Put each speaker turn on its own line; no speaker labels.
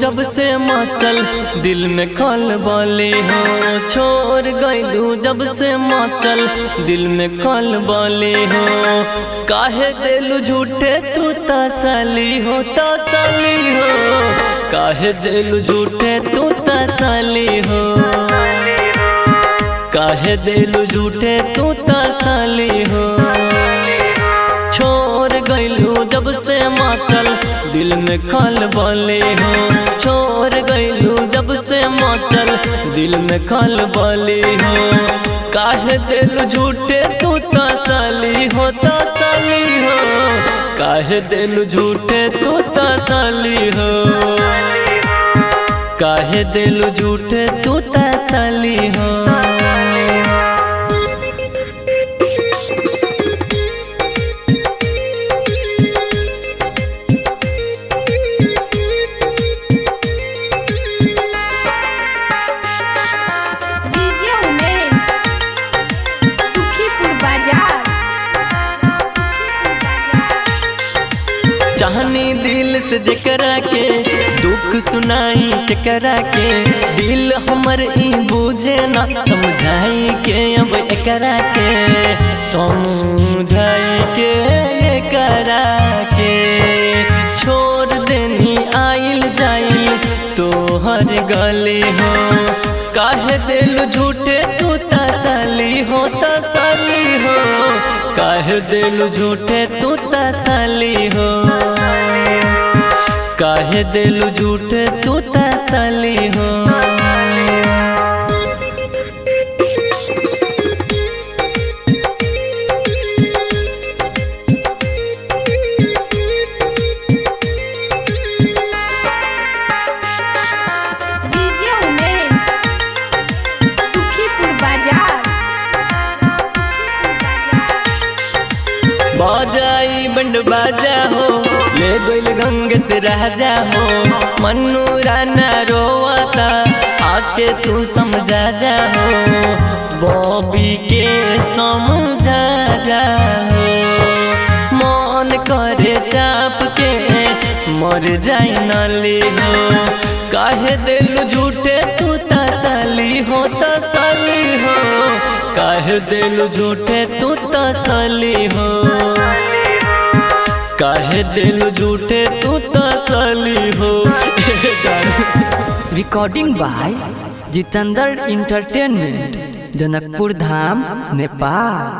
जब से मचल दिल में खल बली हो, छोड़ गइलू जब से मचल दिल में खल बली हो। काहे देलू झूठे तू तसली हो, तसली हो। काहे देलू झूठे तू तसली हो, काहे देलू झूठे तू तसली हो। छोड़ गइलू जब से मचल दिल में खल बली हो, छोड़ गइलू जब से मचल दिल में खल बली हो। काहे देलू झूठे तू तसली हो, तसली हो। काहे देलू झूठे तू तसली हो, काहे देलू झूठे तू तसली हो।
डीजे उमेश, सुखीपुर बाजार।
चाहनी दिल से जकरा के दुख सुनाई केकरा के, दिल हमर ई बुझे ना समझाई के अब एकरा के, समझाई के एकरा के। छोड़ देनी आइल जाइल तोहर गली हो, काहे दिल झूठे तू तसली हो, तसली हो। काहे दिल झूठे तू तसली हो, काहे दिल झूठे तू तसली हो।
डीजे उमेश, सुखीपुर बाजार।
बाजाई बंड बाजा हो, ले गइल गंग से राजा हो। मन्नू राना रोवाता आके तू समझा जा हो, बॉबी के समझा जा हो। मन करे चाप के मर जाई नाली हो, काहे दिल झूठे तू तसली हो, तसली हो। काहे दिल झूठे तू तसली हो, काहे दिल झूठे तू तसली हो।
Recording by Jitendra entertainment, Janakpur Dham, Nepal.